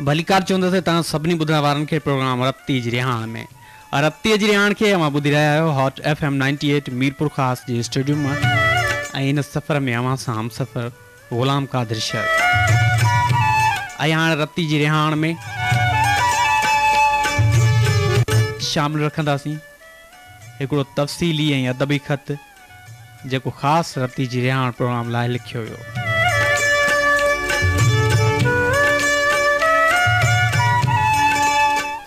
ڀليڪار چوندس توهان سڀني ٻڌڻ وارن کي پروگرام رتي جي رهاڻ ۾. رتيء جي رهاڻ کي اوهان ٻڌي رهيا آهيو هاٽ ايف ايم 98 ميرپورخاص جي اسٽوڊيو مان ۽ ان سفر ۾ اوهان سان همسفر غلام قادر شر. ۽ هاڻ رتي جي رهاڻ ۾ شامل رکنداسين هڪڙو تفصيلي ۽ ادبي خط جيڪو خاص رتي جي رهاڻ پروگرام لاء لکيو ويو.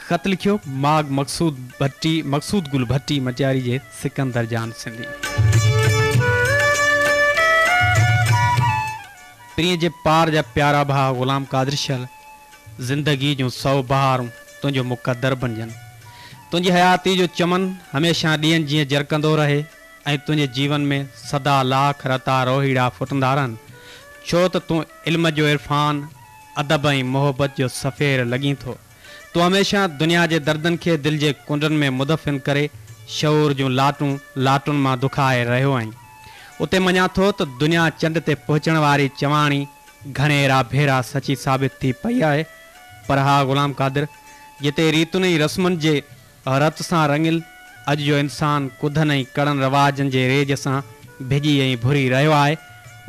خط لکيو ماڳ مقصود ڀٽي مقصود گل ڀٽي مٽياري جي سڪندر جان سنڌي. پرينء جي پار جا پيارا ڀاء غلام قادر شل زندگي جون سو بهارون تنهنجو مقدر بنجن. تنهنجي حياتي جو چمن هميشه ڏيئن جيئن جرڪندو رهي ۽ تنهنجي جيون ۾ سدا لاک رتا روهيڙا ڦٽندا رهن. ڇو ته تون علم جو عرفان، ادب ۽ محبت جو سفير لڳين ٿو. تون هميشه دنيا جي دردن کي دل جي ڪنڊن ۾ مدفن ڪري شعور جون لاٽون لاٽن مان دکائي رهيو آهين. اتي مڃان ٿو ته دنيا چنڊ تي پهچڻ واري چواڻي گهڻيرا ڀيرا سچي ثابت ٿي پئي آهي پر ها غلام قادر جتي ريتن ۽ رسمن جي رت سان رڱيل اڄ جو انسان ڪڌن ۽ ڪڙن رواجن جي ريج سان ڀڄي ۽ ڀري رهيو آهي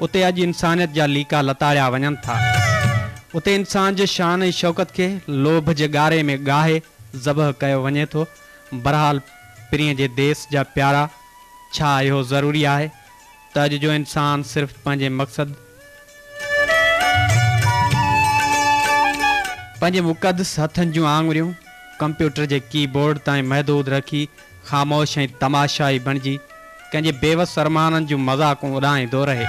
اتي اڄ انسانيت جا ليڪا لتاڙيا وڃن ٿا. اتي انسان جي شان ۽ شوڪت کي لوڀ جي ڳاري ۾ ڳاهي ذبح ڪيو وڃي ٿو. بهرحال پرينء جي ديس جا پيارا ڇا اهو ضروري آهي ته اڄ جو انسان صرف پنهنجي مقصد، پنهنجي مقدس هٿن جون آڱريون ڪمپيوٽر جي ڪي بورڊ تائين محدود رکي خاموش ۽ تماشائي بڻجي ڪنهن جي بيوس ارمانن جون مذاقون اڏائيندو رهي.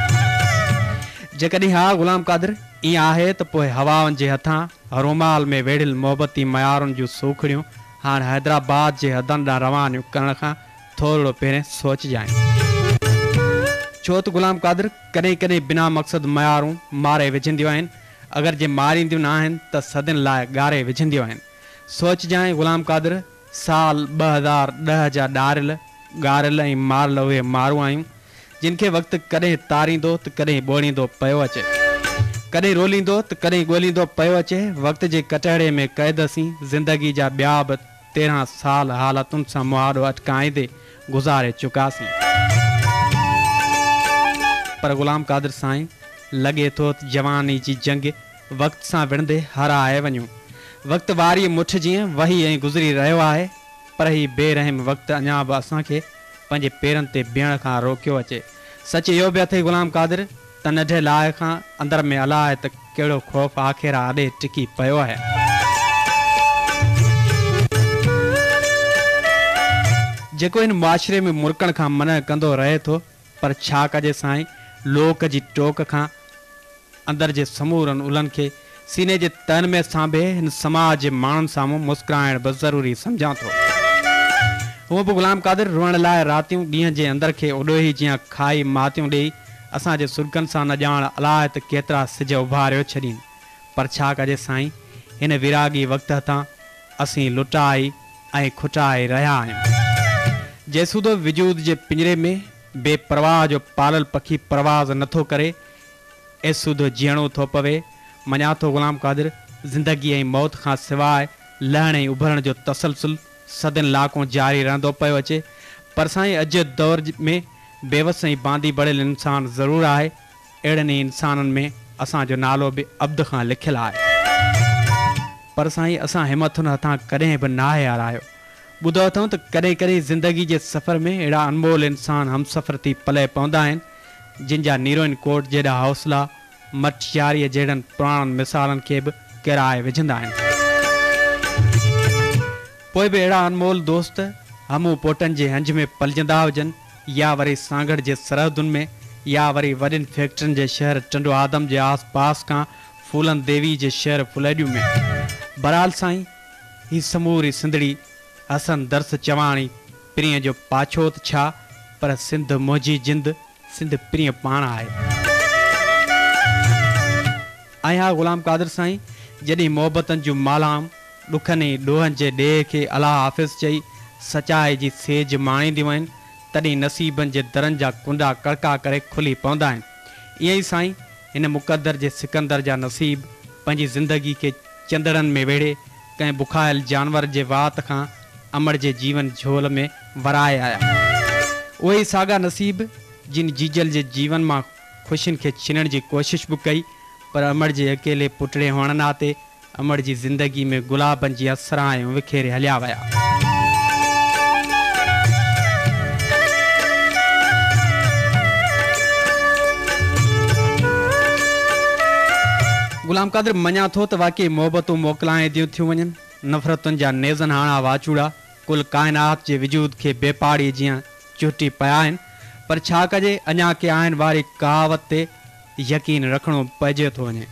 جيڪڏهن ها غلام قادر ائين آهي ته پوء هوائن جي هٿان رومال ۾ ويڙهيل محبتي ميارن جون سوکڙيون هاڻ حيدرآباد جي حدن ڏانهن روانيون ڪرڻ کان ٿورڙو پهرين سوچجانء. ڇو ته غلام قادر ڪڏهن ڪڏهن بنا مقصد ميارون ماري وجهنديون آهن، اگر جي مارينديون نه آهن ته صدين لاء ڳاري وجهنديون آهن. سوچجانء غلام قادر، سال 2010 جا ڏاريل، ڳاريل ۽ ماريل اهي مارون آهيون، جن کي وقت ڪڏهن تاريندو ته ڪڏهن ٻوڙيندو پيو اچي. ڪڏهن روليندو ته ڪڏهن ڳوليندو پيو اچي. وقت جي ڪٽهڙي ۾ قيد اسين زندگي جا ٻيا به 13 سال حالتن سان مهاڏو اٽڪائيندي گذاري چڪاسين. پر غلام قادر سائين لڳي ٿو ته جواني جي جنگ وقت سان وڙهندي هارائي وڃون. وقت واريء مٺ جيئن وهي ۽ گذري رهيو آهي، پر هي بي رحم وقت اڃا به اسان کي پنهنجي پيرن تي بيهڻ کان روڪيو اچي. سچ اهو به اٿئي غلام قادر ته ننڍي لاء کان اندر ۾ الاء ته ڪهڙو خوف آکيرا اڏي ٽڪي پيو آهي. جيڪو هن معاشري ۾ مرڪڻ کان منع ڪندو رهي ٿو پر ڇا ڪجي سائين لوڪ جي ٽوڪ کان اندر جي سمورن الن کي سيني جي تهن ۾ سانڀي هن سماج جي ماڻهن سامهون مسڪرائڻ به ضروري سمجهان ٿو. هونء به غلام قادر روئڻ لاء راتيون ڏينهن جي اندر کي اڏوهي جيان کائي ماتيون ڏيئي اسان جي سڏڪن سان نه ڄاڻ الاء ته ڪيترا سج اڀاريو ڇڏين. پر ڇا ڪجي سائين هن ويراڳي وقت هٿان اسين لٽائي ۽ کٽائي رهيا آهيون. جيسوڌو وجود جي پڃري ۾ بي پرواهه جو پالل پکي پرواز نه ٿو ڪري، ايسوڌو جيئڻو ٿو پوي. مڃان ٿو غلام قادر، زندگي ۽ موت کان سواء لهڻ ۽ اڀرڻ جو تسلسل صدين لاڪون جاري رهندو پيو اچي. پر سائين اڄ جي دور ۾ بيوس ۽ باندي بڻيل انسان ضرور آهي. اهڙن ئي انسانن ۾ اسان جو نالو به عبد کان لکيل آهي. پر سائين اسان همٿن هٿان ڪڏهن به ناهي هارايو. ٻڌو اٿئون ته ڪڏهن ڪڏهن زندگي جي سفر ۾ اهڙا انمول انسان همسفر ٿي پلئه پوندا آهن، جن جا نيرون ڪوٽ جيڏا حوصلا مٽياريء جهڙن پراڻن مثالن کي به ڪيرائي وجهندا آهن. پوء به اهڙا انمول دوست همون پوٽن جي هنج ۾ پلجندا هجن يا وري سانگهڙ جي سرحدن ۾ يا وري وڏين فيڪٽرين جي شهر ٽنڊو آدم جي آس پاس کان ڦولن ديوي جي شهر ڦليڏيون ۾. بهرحال سائين هي سموري سنڌڙي حسن درس چواڻي پرينء جو پاڇو ته ڇا پر سنڌ منهنجي جند سنڌ پرينء پاڻ آهي. ۽ ها غلام قادر سائين جڏهن محبتن جون مالهائون ڏکن ۽ ڏوهن جي ڏيهه کي الله حافظ چئي سچائي جي سيج ماڻينديون آهن تڏهن نصيبن جي درن جا ڪنڊا ڪڙڪا ڪري کلي پوندا آهن. ائين ئي سائين هن مقدر جي سڪندر جا نصيب پنهنجي زندگي کي چندڙن ۾ ويڙهي ڪنهن بکايل جانور جي وات کان امڙ جي جيون جهول ۾ ورائي آيا. اهي ئي ساڳا نصيب جن جيجل جي جيون مان خوشين کي ڇنڻ جي ڪوشش به ڪئي پر امڙ جي اڪيلي پٽڙي هئڻ ناتي امڙ جي زندگي ۾ گلابن جي سرهايون وکيري هليا ويا. غلام قادر مڃان ٿو ته واقعي محبتون موڪلائينديون ٿيون وڃن، نفرتن جا نيزن هاڻا واچوڙا ڪل ڪائنات جي وجود کي بي پاڙي جيان چهٽي پيا آهن، پر ڇا ڪجي اڃا ڪي آهن واري ڪهاوت تي يقين رکڻو پئجي ٿو وڃي.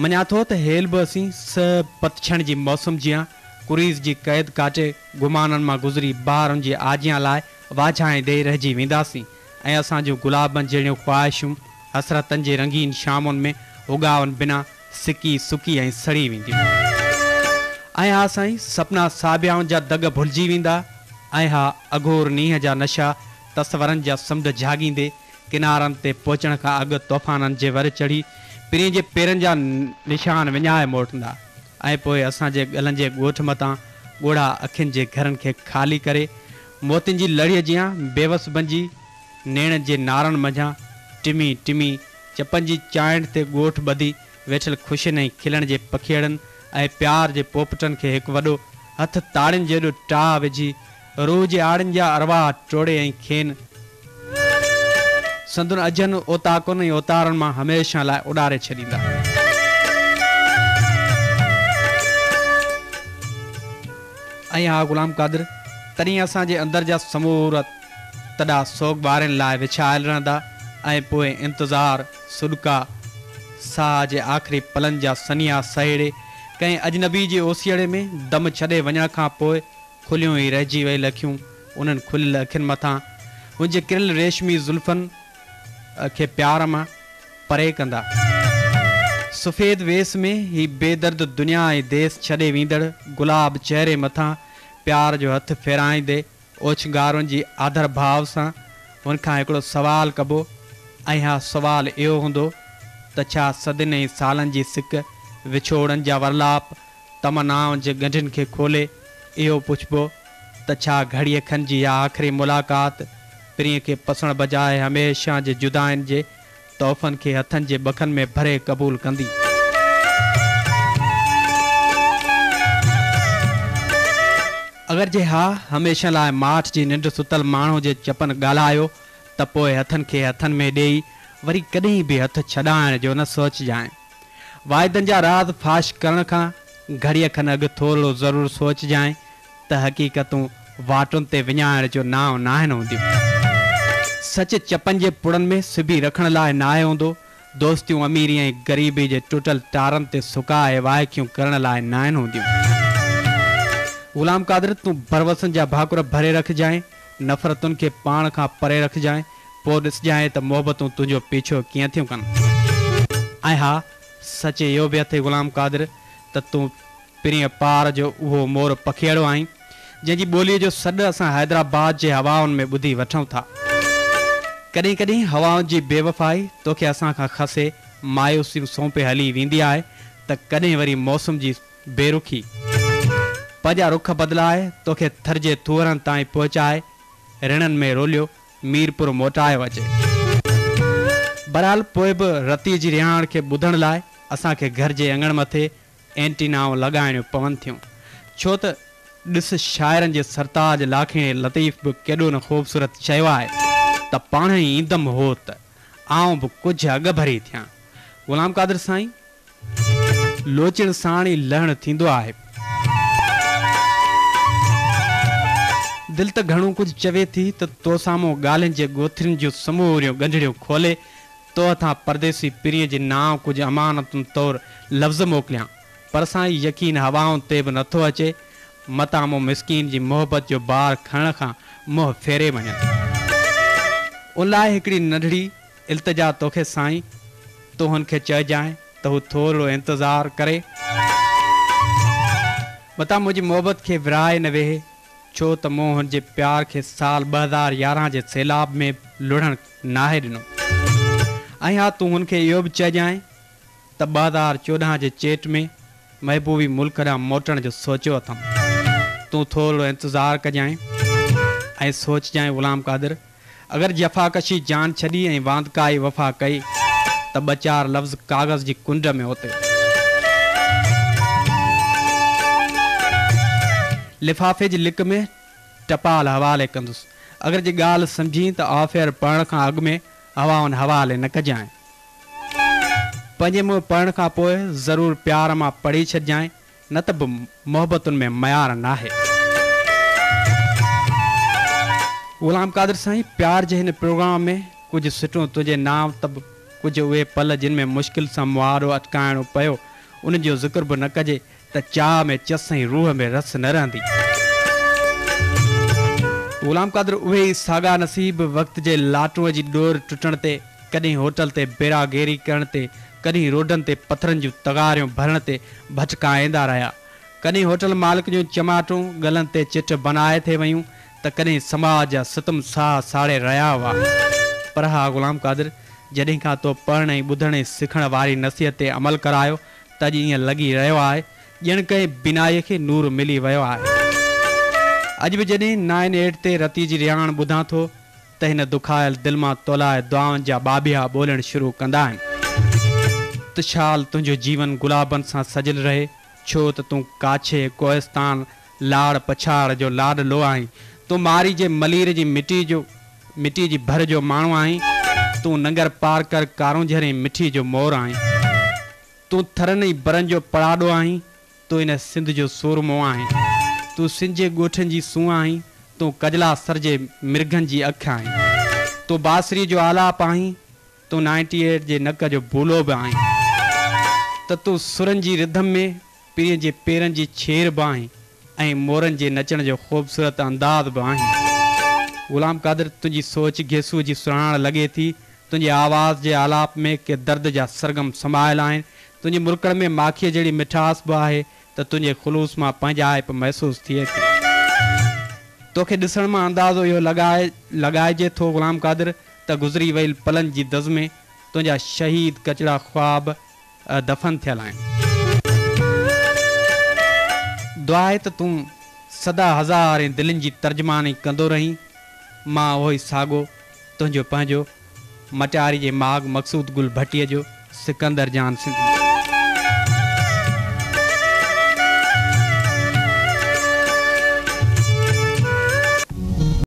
مڃان ٿو ته هيل به اسين سڀ پتڇڻ جي موسم جيان ڪريز جي قيد ڪاٽي گمانن مان گذري بهارن جي آجيان لاء واجهائيندي ئي رهجي وينداسين ۽ اسان جون گلابن جهڙيون خواهشون حسرتن جي رنگين شامن ۾ اڳاون بنا سڪي سڪي ۽ سڙي وينديون. ۽ ها سائين سپنا ساڀيائن جا دڳ ڀلجي ويندا ۽ ها اگهور نينهن جا نشا تصورن جا سمنڊ جهاڳيندي ڪنارن تي پهچڻ کان اڳ طوفانن جي ور چڙهي پرين جي پيرن جا نشان وڃائي موٽندا ۽ پوء اسان جي ڳلن جي ڳوٺ متان ڳوڙها اکين جي گهرن کي خالي ڪري موتين جي لڙهيء جيان بيوس بنجي نيڻن جي نارن منجهان ٽمي ٽمي چپن جي چائنٺ تي ڳوٺ ٻڌي ويٺل خوشين ۽ کلڻ جي پکيئڙن ۽ پيار جي پوپٽن کي هڪ وڏو هٿ تاڙين جيڏو ٽاهه وجهي روح جي آڙين جا ارواح ٽوڙي ۽ کين سندن اجهن اوطاقن ۽ اوتارن مان هميشه لاء اڏاري ڇڏيندا. ۽ ها غلام قادر، تڏهن اسان جي اندر جا سمورا تڏا سوڳوارين لاء وڇايل رهندا ۽ پوء انتظار، سڏڪا، ساهه جي آخري پلن جا سنيها سهيڙي ڪنهن اجنبي جي اوسيئڙي ۾ دم ڇڏي وڃڻ کان پوء کليون ئي رهجي ويل اکيون انهن کليل اکين مٿان هن جي ڪريل ريشمي زلفن کي پيار مان پري ڪندا. سفيد ويس ۾ هي بي درد دنيا ۽ ديس ڇڏي ويندڙ گلاب چهري مٿان پيار جو هٿ ڦيرائيندي اوڇنگارن جي آڌر ڀاء سان هن کان هڪڙو سوال ڪبو ۽ ها سوال اهو هوندو ته ڇا صدين ۽ سالن جي سڪ، وڇوڙن جا ورلاپ، تمنائن جي ڳنڍين کي کولي اهو پڇبو ته ڇا گهڙيء کن جي اها آخري ملاقات پرينء کي پسڻ بجاء هميشه جي جدائين جي تحفن کي هٿن جي ٻکن ۾ ڀري قبول ڪندي؟ اگر جي ها، هميشه لاء ماٺ جي ننڊ ستل ماڻهو جي چپن ڳالهايو ته پوء هٿن کي هٿن ۾ ڏيئي وري ڪڏهن به هٿ ڇڏائڻ جو نه سوچجانء. واعدن جا راز فاش ڪرڻ کان گهڙيء کن اڳ ٿورڙو ضرور سوچجانء ته حقيقتون واٽن تي وڃائڻ جو نانء ناهن هونديون. سچ چپن جي پڙن ۾ سبي رکڻ لاء ناهي هوندو. دوستيون اميري ۽ غريبي جي ٽٽل ٽارن تي سڪائي وائکيون ڪرڻ لاء ناهن هونديون. غلام قادر تون ڀروسن جا ڀاڪر ڀري رکجانء، نفرتن کي پاڻ کان پري رکجانء، پوء ڏسجانء ته محبتون تنهنجو پيڇو ڪيئن ٿيون ڪن. ۽ ها، سچ اهو به اٿئي غلام قادر ته تون پرينء پار جو اهو مور پکيئڙو آهين، جنهن جي ٻوليء جو سڏ اسان حيدرآباد جي هوائن ۾ ٻڌي وٺون ٿا. ڪڏهن ڪڏهن هوائن جي بيوفائي توکي اسان کان کسي مايوسيون سونپي هلي ويندي آهي ته ڪڏهن وري موسم جي بي رخي پنهنجا رخ بدلائي توکي ٿر جي ٿوهرن تائين پهچائي رڻن ۾ روليو ميرپور موٽايو اچي. بهرحال پوء به رتيء جي رهاڻ کي ٻڌڻ لاء اسان کي گهر جي اڱڻ مٿي اينٽينائون لڳائڻيون پون ٿيون. ڇو ته ڏس شاعرن جي سرتاج لاکيڻي لطيف به ڪيڏو نه خوبصورت چيو آهي ته پاڻهي ايندم هوت، آئون به ڪجهه اڳڀري ٿيان. غلام قادر سائين! لوچڻ ساڻ ئي لهڻ ٿيندو آهي. دل ته گهڻو ڪجهه چوي ٿي ته تو سامهون ڳالهين جي ڳوٿرين جون سموريون ڳنڍڙيون کولي تو هٿان پرديسي پرينء جي نانء ڪجهه امانتن طور لفظ موڪليان، پر سائين يقين هوائن تي به نٿو اچي، متان مون مسڪين جي محبت جو بار کڻڻ کان منهن ڦيري وڃن. ان لاء هڪڙي ننڍڙي التجا توکي سائين، تون هن کي چئجانء ته هو ٿورڙو انتظار ڪري، متان منهنجي محبت کي ورائي نه ويهي، ڇو ته مون هن جي پيار کي سال 2011 جي سيلاب ۾ لڙهڻ ناهي ڏنو. ۽ ها تون هن کي اهو به چئجانء ته 2014 جي چيٽ ۾ محبوبي ملڪ ڏانهن موٽڻ جو سوچيو اٿم. تون ٿورڙو انتظار ڪجانء ۽ سوچجانء غلام قادر! اگر جفاڪشي جان ڇڏي ۽ واندڪائي وفا ڪئي ته ٻه چار لفظ ڪاغذ جي ڪنڊ ۾ اوتي. لفافي جي لڪ ۾ ٽپال حوالي ڪندس. اگر جي ڳالهه سمجهين ته آف ايئر پڙهڻ کان اڳ ۾ هوائن حوالي نه ڪجانء. پنهنجي منهن پڙهڻ کان پوء ضرور پيار مان پڙهي ڇڏجانء نه ته به محبتن ۾ معيار ناهي. غلام قادر سائين پيار جي هن پروگرام ۾ ڪجهه سٽون تنهنجي نانء ته به ڪجهه اهي پل جن ۾ مشڪل سان مهاڏو اٽڪائڻو پيو انهن جو ذڪر به نه ڪجي ته چاء ۾ چس ۽ روح ۾ رس نه رهندي. غلام قادر اهي ئي ساڳا نصيب وقت جي لاٽونء جي ڏور ٽٽڻ تي، ڪڏهن هوٽل تي بيراگيري ڪرڻ تي، ڪڏهن روڊن تي پٿرن جون تغاريون ڀرڻ تي ڀٽڪائيندا رهيا. ڪڏهن هوٽل مالڪ جون چماٽون ڳلن تي چٽ بنائي ٿي ويون ته ڪڏهن سماج جا ستم ساهه ساڙي رهيا هئا. پر ها غلام قادر جڏهن کان تو پڙهڻ ۽ ٻڌڻ ۽ سکڻ واري نصيحت تي عمل ڪرايو ته اڄ ائين لڳي رهيو آهي ڄڻ ڪنهن بينائيء کي نور ملي ويو آهي. اڄ به جڏهن نائن ايٽ تي رتيء جي رهاڻ ٻڌان ٿو ته هن دکايل دل مان تولاء دعائن جا ٻاٻيها ٻولڻ شروع ڪندا آهن ته شال تنهنجو جيون گلابن سان سجيل رهي، ڇو ته تون ڪاڇي، ڪوهستان، لاڙ پڇاڙ جو لاڏلو آهين. تون مارئي جي ملير جي مٽي جو مٽيء جي ڀر جو ماڻهو آهين. تون ننگر پارڪر ڪارونجهر ۽ مٺيء جو مور آهين. تون ٿرن ۽ برن جو پڙاڏو آهين. تون هن سنڌ جو سورمو آهين. تون سنڌ جي ڳوٺن جي سونهن آهين. تون ڪجلا سر جي مرگهن جي اک آهين. تون بانسريء جو آلاپ آهين. تون نائنٽي ايٽ جي نڪ جو بولو به آهين. ته تون سرن جي رڌم ۾ پرينء جي پيرن جي ڇير به آهين ۽ مورن جي نچڻ جو خوبصورت انداز به آهين. غلام قادر تنهنجي سوچ گيسوء جي سرهاڻ لڳي ٿي، تنهنجي آواز جي آلاپ ۾ ڪي درد جا سرگم سمايل آهن، تنهنجي مرڪڻ ۾ ماکيء جهڙي مٺاس به آهي ته تنهنجي خلوص مان پنهنجائپ محسوس ٿئي ٿي. توکي ڏسڻ مان اندازو اهو لڳائجي ٿو غلام قادر ته گذري ويل پلن جي دز ۾ تنهنجا شهيد ڪچڙا خواب دفن ٿيل آهن. دعا آهي ته تون سدا هزارين دلين جي ترجماني ڪندو رهين. مان اهو ئي ساڳو تنهنجو پنهنجو مٽياري جي ماڳ مقصود گل ڀٽيء جو سڪندر جان سنڌي.